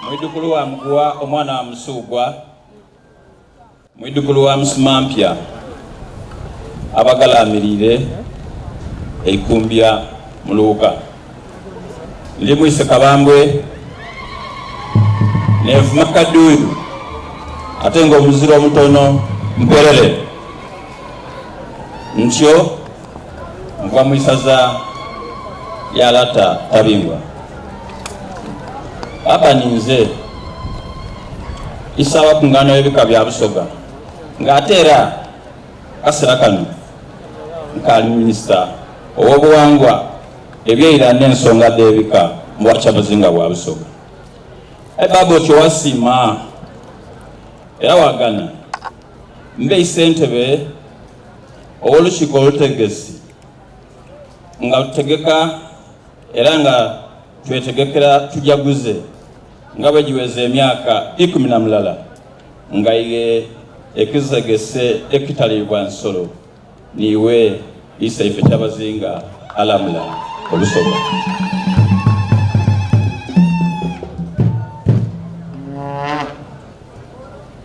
Mwidhukulu wa Muguwa omwana wa Musuugwa, mwidhukulu wa Musumampya abagalaamiriire eikumbya mu luwuka. Ndi mwise Kabambwe neevuma Kaduuyu ate nga omuzira omutono Mperere. Ntyo nva mu isaza lya Lata Tabingwa. Baba ninze Isaawa ku ngano y'ebika bya Busoga nga ate era akasera kano nkaali minisita ow'obuwangwa, ebyeira n'ensonga dh'ebika mu Bwakyabazinga bwa Busoga. Aye baba otyo wasiima era wagana mbe isentebe ow'olukiiko olutegesi nga lutegeka era nga twetegekera tujaguze nga bwegiweza emyaka 11 nga ighe ekizegese ekitaliibwa nsolo niiwe Isaife Kyabazinga alamula Olusoga.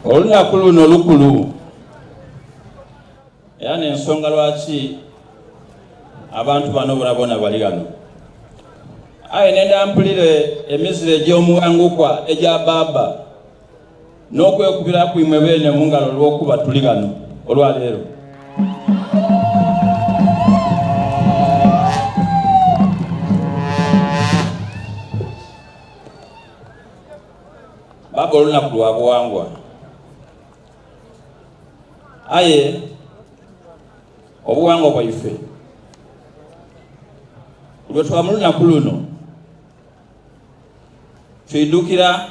Olunaku luno lukulu era n'ensonga lwaki abantu bano bonabona bali ghano. Aye nenda mpulire emizira egy'omughangukwa egya bbaabba n'okwekubiraku imwe beene mu ngalo olw'okuba tuli ghano olwaleero. Bbaabba olunaku lwa bughangwa. Aye obughangwa bwaife lwe mu lunaku luno twidukira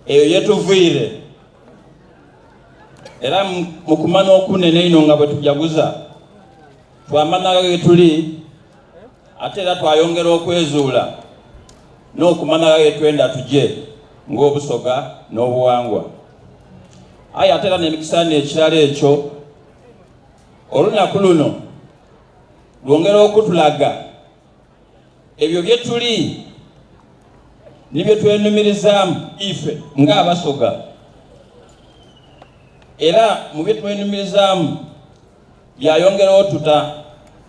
eyo yetuvwire era mu kumana okunene einho nga bwe tujaguza twamana ghe tuli ate era twayongera okwezuula n'okumana ghe twenda tuje ng'Obusoga n'obuwangwa. Aye ate era n'emikisa n'ekirala ekyo, olunaku luno lwongera okutulaga ebyo bye tuli ni bye twenumirizaamu ife ng'Abasoga. Era mu bye twenumirizaamu byayongera otuta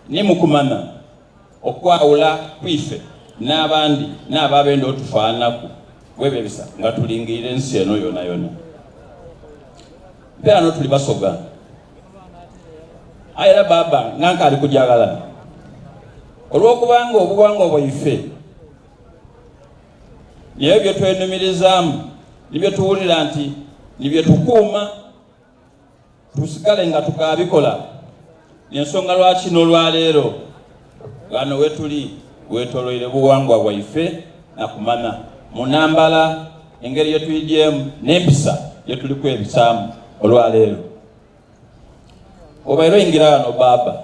ni mu kumanya okwawula kwife n'abandi n'abo abenda otufaanaku bwebebisa nga tulingirira ensi eno yonayona. Mpeerano tuli Basoga. Aye era bbaabba nga nkaali kuja ghala, olw'okubanga obughangwa bwaife n'ebyo bye twenumirizaamu ni bye tuwulira nti ni bye tukuuma, Tusigale nga tukaabikola. N'ensonga lwaki n'olwaleero ghano wetuli wetoloire buwangwa bwaife na kumanya mu nambala, engeri yetwidyemu n'empisa yetuli kwebisaamu olwaleero. Obaire oingira ghano bbaabba,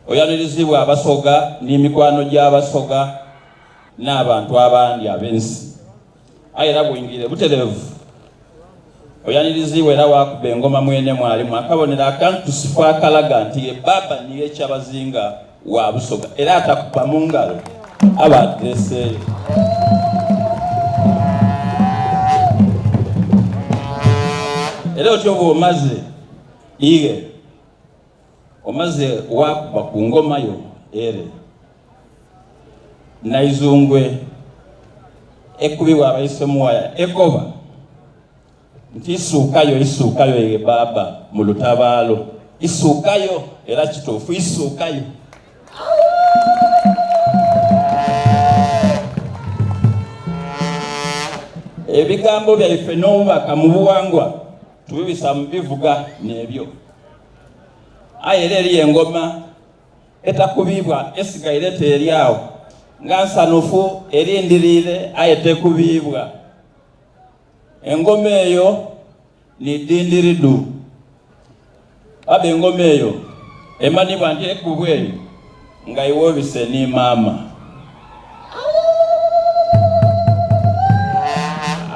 oyanirizibwa Abasoga ni mikwano gy'Abasoga n'abantu abandi ab'ensi. Aye era bw'oingire butereevu oyanirizibwa era waakuba engoma mwene mwalimu akabonero akantusifu akalaga nti ye bbaabba ni ye Kyabazinga wa Busoga era atakuba mu ngalo aba adhireseeyo. Era otyo bw'omaze ighe omaze waakuba ku ngoma yo ere Naizungwe ekubibwa abaisemuwaya ekoba nti isuukayo isuukayo ye baaba mu lutabaalo isuukayo era kituufu isuukayo. Ebigambo byaife n'obubaka mu buwangwa tubibisa mu bivuga n'ebyo. Aye era eriyo engoma Etakubiibwa esigaire teeri agho nga nsanhufu erindiriire aye tekubiibwa. Engoma eyo ni Dindiridu. Baba engoma eyo emanhibwa nti ekubwa eyo nga iwe obise ni maama.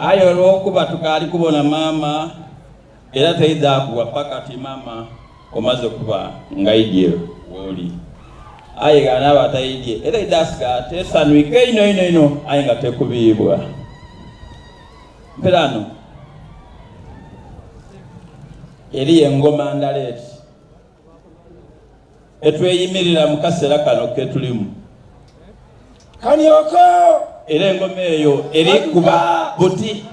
Aye olw'okuba tukaali kubona maama era teidha kubwa paka ti maama. Omaze okuba nga idye wooli. Aye gh'anaaba ataidye, era aidha asigala teesanwike inho inho inho, aye nga tekubiibwa. Mperaano eriyo engoma ndala eti etweyimirira mu kaseera kano ke tulimu. Kanioko! Era engoma eyo eri kuba buti.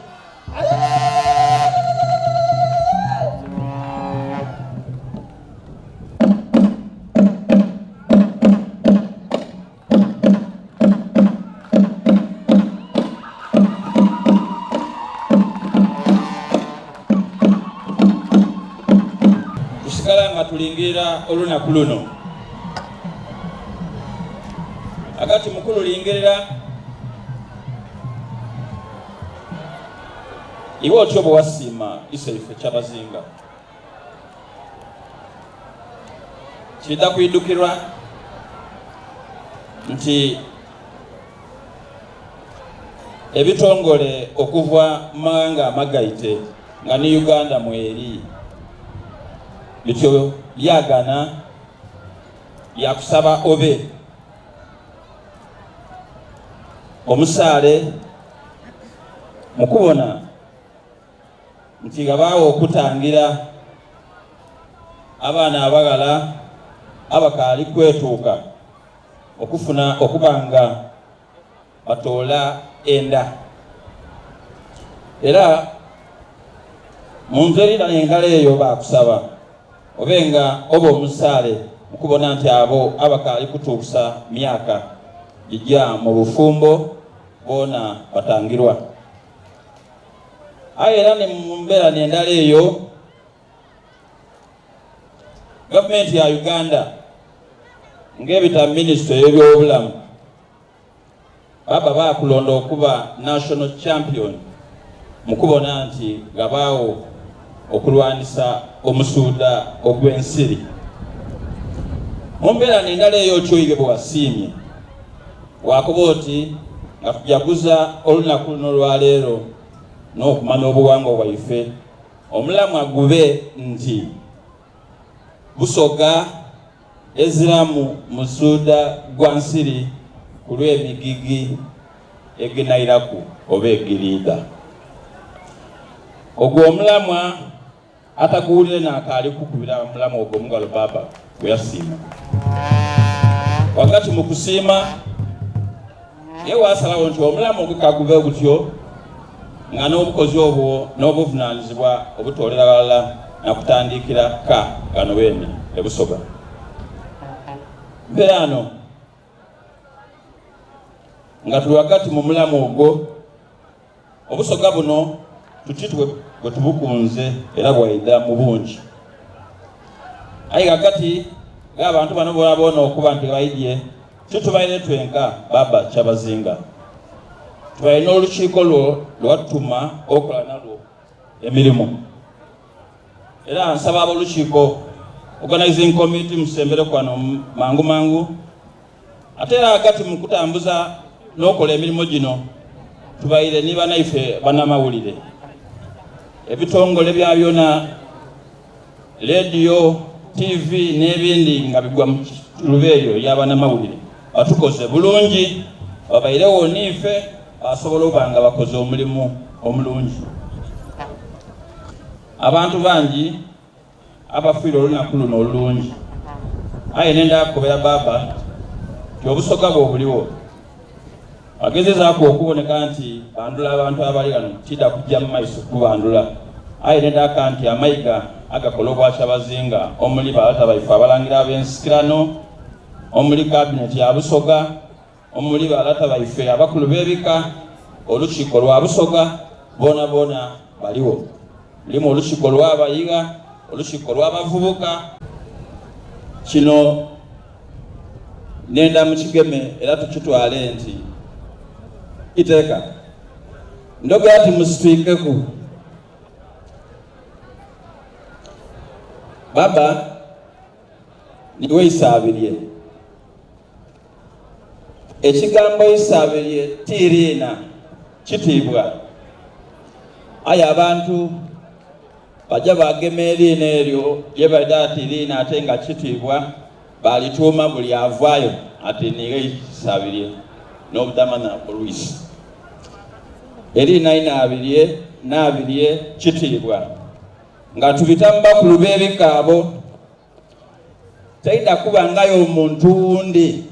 Tusigala nga tulingirira olunaku luno. Agati mu kululingirira, iwe otyo bwe wasiima Iseife Kyabazinga. Kiidha kwidhukirwa nti ebitongole okuva mu maghanga amagaite nga ni Uganda mweri bityo byagana byakusaba obe omusaale mu kubona nti ghabaagho okutangira abaana abaghala abakaali kwetuuka okufuna okuba nga batoola enda. Era mu ngeri endala eyo baakusaba obe nga oba omusaale mu kubona nti abo abakaali kutuusa myaka gigya mu bufumbo boona batangirwa. Aye era ni mu mbeera n'endala eyo, gavumenti ya Uganda ng'ebita mu minisitule y'ebyobulamu baba baakulonda okuba national champion mu kubona nti ghabaagho okulwanisa omusuudha ogw'ensiri. Mu mbeera n'endala eyo otyo iwe bwe wasiimye Waakoba oti, Nga tujaguza olunaku luno olwaleero n'okumanya obuwangwa bwaife, omulamwa gube nti Busoga eziramu musuudha gwa nsiri ku lw'emigigi eginairaku oba egiriidha. Ogwo omulamwa Ataguwulire n'akaali kukubira mulamu ogwo mungalo Bbaabba gwe yasiima. Ghagati mu kusiima, ye waasalagho nti omulamu ogwo ka gube gutyo nga n'obukozi obwo n'obuvunaanizibwa obutoolera ghalala na kutandiikira ka ghano weene e Busoga. Mperaano nga tuli ghagati mu mulamu ogwo, Obusoga buno tuti bwe tubukunze era bwaidha mu bungi. Aye ghagati gh'abantu bano boonaboona okuba nti baidhye, titubaire twenka Bbaabba Kyabazinga. Tubaire n'olukiiko lwo lwe watutuma okukola nalwo emirimo. Era nsaba ab'olukiiko, Organizing Committee, musembereku ghano mangu mangu. Ate era ghagati mu kutambuza n'okola emirimo gino, tubaire ni banaife banamawulire, ebitongole bya byona, leediyo, tiivi n'ebindi nga bigwa mu luba eryo erya banamawulire. Batukoze bulungi, babairegho niife, basobola oba nga bakoze omulimu omulungi. Abantu bangi Abafiire olunaku luno olulungi. Aye nenda kukobera Bbaabba nti obusoga bwe obuligho bagezezaaku okuboneka nti bandhula abantu abali ghano tiidha kuja mu maiso kubandhula. Aye nenda aka nti amaiga agakola Obwakyabazinga omuli ba lata baife abalangira ab'ensikirano, omuli kabineti ya Busoga, omuli ba lata baife abakulu b'ebika, olukiiko lwa Busoga, boonaboona baligho. Mulimu olukiiko lw'abayigha, olukiiko lw'abavubuka. Kino nenda mukigeme era tukitwale nti iteeka. Ndhogera ti musitwikeku. Baba niiwe Isabirye. Ekigambo Isabirye ti liina kitiibwa, aye abantu baja baagema eriina eryo lye baidha ati liina ate nga kitiibwa. Baalituuma buli avaayo ati niighe Isabirye n'obutamanha olwisi. Eriina Inaabirye, Naabirye, kitiibwa. Nga tubita mu bakulu b'ebika abo, taidha kubangayo muntu wundi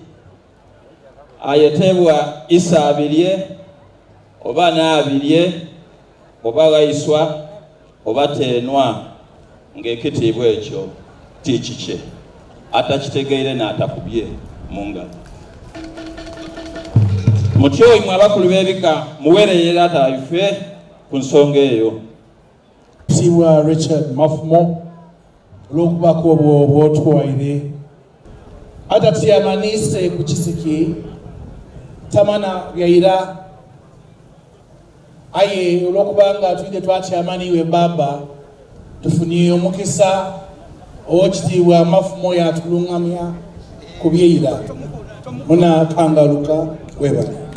ayetebwa Isaabirye oba Naabirye oba Ghaiswa oba Teenwa ng'ekitiibwa ekyo ti kikye, atakitegeire n'atakubye mu ngalo. Mutyo imwe abakulu b'ebika muweerere lata ife ku nsonga eyo. Kitiibwa Richard Mafumo olw'okubaka obwo bw'otuwaire. Atatyama n'ise ku kisiki tamana byaira. Aye olw'okuba nga twidhe twatyama n'iwe Bbaabba, tufunie omukisa Ow'ekitiibwa Mafumo yaatulungamya ku by'eira. Muna Kangaluka, webale.